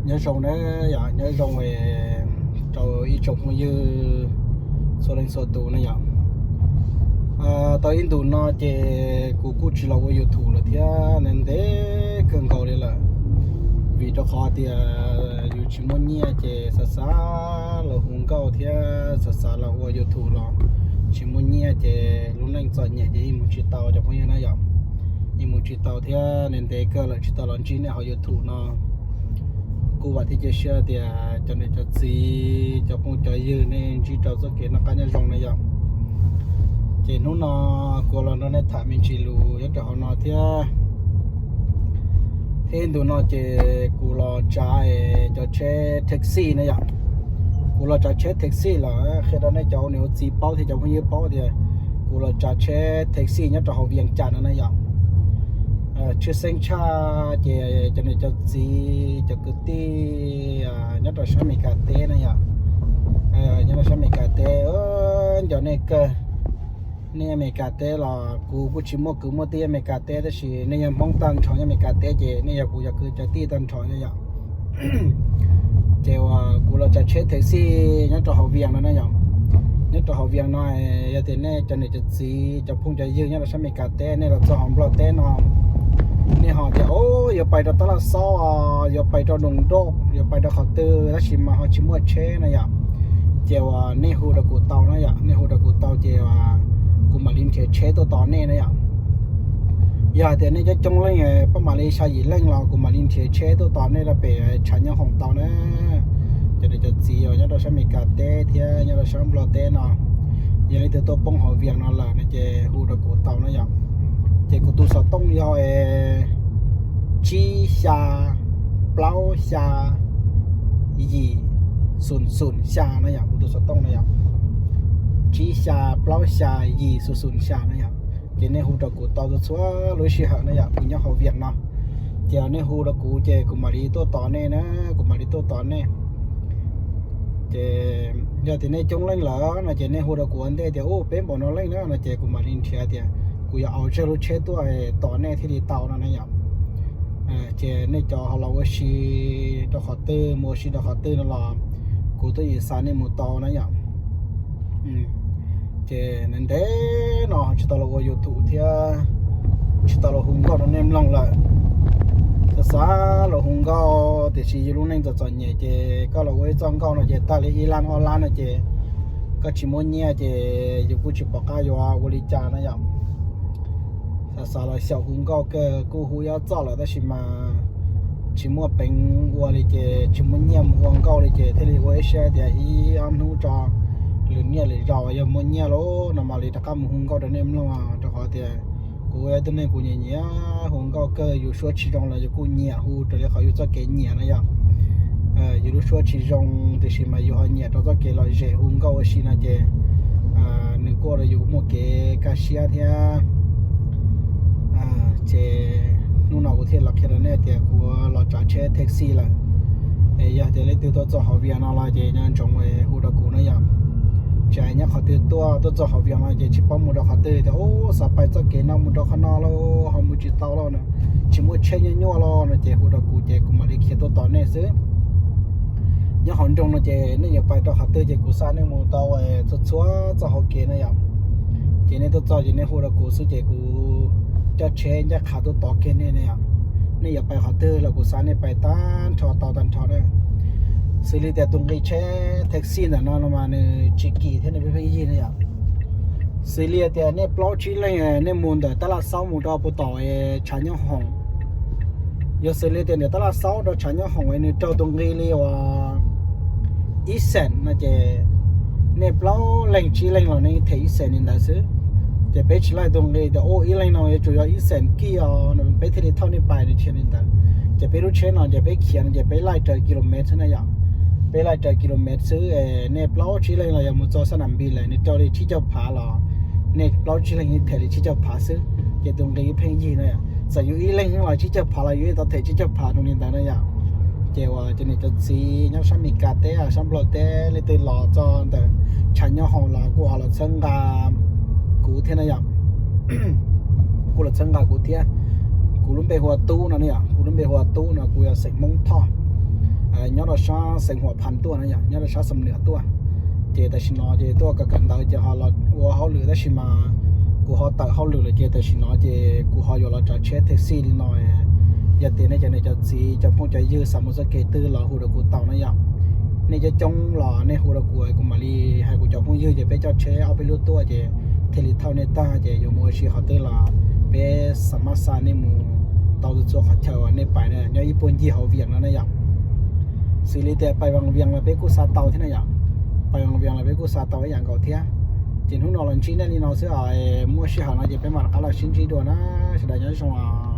Nyob zoo na yom, nyob zoo rau ib tsoom phooj ywg txhua leej txhua tus na yom. Tau ib ntus no ces kuv kuj tsis los ua YouTube lawm thiab, ntev ntev kawg nkaus li lawm, vim rau qhov tias yus tsis muaj nyiaj ces xav xav los hu nkauj thiab xav xav los ua YouTube los tsis muaj nyiaj ces lub neej txom nyem ces yeej mus tsis tau cov phooj ywg na yom. Yeej mus tsis tau thiab, ntev ntev kawg lawm tsis tau los ntsib nej hauv YouTube no. Kuj vam thiab cia siab tias cov niam cov txiv cov phooj cov ywg nej ntsib rau txoj kev noj qab nyob zoo na yom. Ces hnub no kuv los nrog nej tham me ntsis lus nyob rau hauv no thiab. Thiab ntu no ces kuv los tsav cov tsheb taxi na yom. Kuv los tsav tsheb taxi los qhia rau nej cov ua niam ua txiv paub thiab cov phooj ywg paub tias kuv los tsav tsheb taxi nyob rau hauv Vias Cas no na yom. Tshwj xeeb tshaj ces cov niam cov txiv cov kwv tij nyob rau sab Amelikas teb na yom. Nyob rau sab Amelikas teb, nco nej kawg. Nej Amelikas teb los kuv kuj tsis muaj kwv muaj tij Amelikas teb, tab sis nej yog Hmoob tag nrho nyob Amelikas teb ces nej yog kuv cov kwv cov tij tag nrho na yom. Ces uas kuv los tsav tsheb taxi nyob rau hauv Vias no na yom. Nyob rau hauv Vias no, yog tias nej cov niam cov txiv cov phooj cov ywg nyob rau sab Amelikas teb nej los txog hauv Nplog teb no, nej ho tias o, yuav pais rau Tab Laj Xaub, yuav pais rau Nroog Doj, yuav pais rau qhov twg tab sis mas ho tsis muaj tsheb na yom, ces uas nej hu rau kuv tau na yom. Nej hu rau kuv tau ces kuv mam li nrhiav tsheb tuaj tos nej na yom. Yog hais tias nej coob coob leej, pab mam li xya yim leej los kuv mam li nrhiav tsheb tuaj tos nej rau pem tshav nyob hoom tau na. Cov niam cov txiv uas nyob rau sab Amelikas teb thiab nyob rau sab Nplog teb no, yog leej twg tuaj poob hauv Vias no lawm no ces hu rau kuv tau na yom. Ces kuv tus xov tooj yog tsib xya plaub xya yim xum xum xya na yom. Kuv tus xov tooj na yom, tsib xya plaub xya yim xum xum xya na yom. Ces nej hu rau kuv tau txhua lub sij hawm na yom, kuv nyob hauv Vias no. Ces nej hu rau kuv ces kuv mam li tuaj tos nej na, kuv mam li tuaj tos nej. Ces yog tias nej coob leej lawm no ces nej hu rau kuv ua ntej tias u, peb npaum no leej na no ces kuv mam li nrhiav tias kuv yuav au tsawg lub tsheb tuaj tos nej thiaj li tau no na yom. Ces nej cov ho los ua si rau qhov twg mus ua si rau qhov twg no los kuv twb yeej xa nej mus tau na yom. Ces ntev ntev no tsis tau los ua YouTube thiab tsis tau los hu nkauj rau nej mloog lawm. Xav xav los hu nkauj tiam sis yus lub neej txom txom nyem ces koj los ua ib txoj nkauj no ces tag li ib lab ob lab no ces koj tsis muaj nyiaj ces yus kuj tsis pom qab yuav ua li cas na yom. Xav xav los xyaum hu nkauj kawg, kuj hu ib ob txoj lawm tab sis mas tsis muaj peev ua li ces tsis muaj nyiaj mus ua nkauj li ces thiaj li ua ib siab tias ib ob hnub tso lwm niaj lwm zaus yog muaj nyiaj lawm no mam li rov qab mus hu nkauj rau nej mloog, rau qhov tias kuv ua ib tug neeg kuv nyiam nyiam hu nkauj kawg. Yus suab tsis zoo los yus kuj nyiam hu raws li qhov yus txoj kev nyiam na yom. Yus lub suab tsis zoo tiam sis mas yus ho nyiam rau txoj kev lom zem hu nkauj ua si no ces nws kuj ua rau yus muaj kev kaj siab thiab. Ces hnub no kuv thiaj los qhia rau nej tias kuv los tsav tsheb taxi lawm. Es yog tias leej twg tuaj txog hauv Vias no los ces nco ntsoov hu rau kuv na yom. Tsis hais nyob qhov twg tuaj, tuaj txog hauv Vias no ces tsis paub mus rau qhov twg tias u, xav pais txoj kev no mus rau qhov no lauj, ho mus tsis tau lauj, tsis muaj tsheb nyuaj nyuaj lauj no ces hu rau kuv ces kuv mam li khiav tuaj tos nej xwb. Nyob hauv nroog no ces nej yuav pais rau qhov twg ces kuv xa nej mus tau txhua txhua txoj hauv kev na yom. Ces nej tuaj txog ces nej hu rau kuv xwb ces kuv coj tsheb ncaj qha tuaj tos kiag nej na yom. Nej yuav pais qhov twg los kuv xa nej pais tag nrho tau tag nrho na. Xws li tias tus nqi tsheb taxi ntawm no no mas nws tsis kim thiab nws pheej pheej yig na yom. Xws li tias nej plaub tsib leej nej mus ntawm Tab Laj Xaub mus rau puag tom tshav nyob hoom, yog xws li tias ntawm Tab Laj Xaub rau tshav nyob hoom nws raug tus nqi li uas ib xees no ces nej plaub leeg tsib leeg los nej them ib xees li ntawd xwb. Ces peb tsis laij tus nqi tias u ib leeg no yuav tsum yog ib xees kij os no peb thiaj li thauj nej pais no, tsis li ntawd. Ces peb lub tsheb no ces peb khiav no ces peb laij raws kilomev xwb na yom. Peb laij raws kilomev xwb, nej plaub tsib leeg los yog mus txog sab Nam Npis lawm nws raug li tsib caug phav los nej plaub tsib leeg yeej them li tsib caug phav xwb, ces tus nqi pheej yig na yom. Txawm yus ib leeg los tsib caug phav los yus yeej tau them tsib caug phav rau li ntawd na yom. Ces uas cov niam cov txiv nyob sab Amelikas teb sab Nplog teb leej twg los txog ntawm tshav nyob hoom los kuj ho los txhawb nqa kuv thiab na yom. Kuj los txhawb nqa kuv thiab. Kuv lub npe hu ua Tub no na yom, kuv lub npe hu ua Tub no, kuv yog xeem Hmoob Thoj. nyob rau sab xeev Huam Phas tuaj na yom, nyob rau sab Xam Nuam tuaj. Ces tam sim no ces tuaj kawm kawm ntawv ces ho los ua hauj lwm tab sis mas kuv ho tawm hauj lwm lawm ces tam sim no ces kuv ho yuav los tsav tsheb taxi li no. Yog tias nej cov niam cov txiv cov phooj cov ywg xav mus txoj kev twg los hu rau kuv tau na yom. Nej coob coob los nej hu rau kuv, kuv mam li hais kuv cov phooj ywg ces peb coj tsheb ob peb lub tuaj ces thiaj li thauj nej tag ces yuav mus ua si qhov twg los peb xa mab xa nej mus tau txhua qhov chaw uas nej pais na, nyob ib puag ncig hauv Vias no na yom. Xws li tias pais Vas Vias los peb kuj xa tau thiab na yom. Pais Vas Vias los peb kuj xa tau ib yam nkaus thiab. Ces hnub no los ntsib nej li no xwb os, muaj sij hawm no ces peb mam rov qab los sib ntsib dua na. Sawv daws nyob zoo.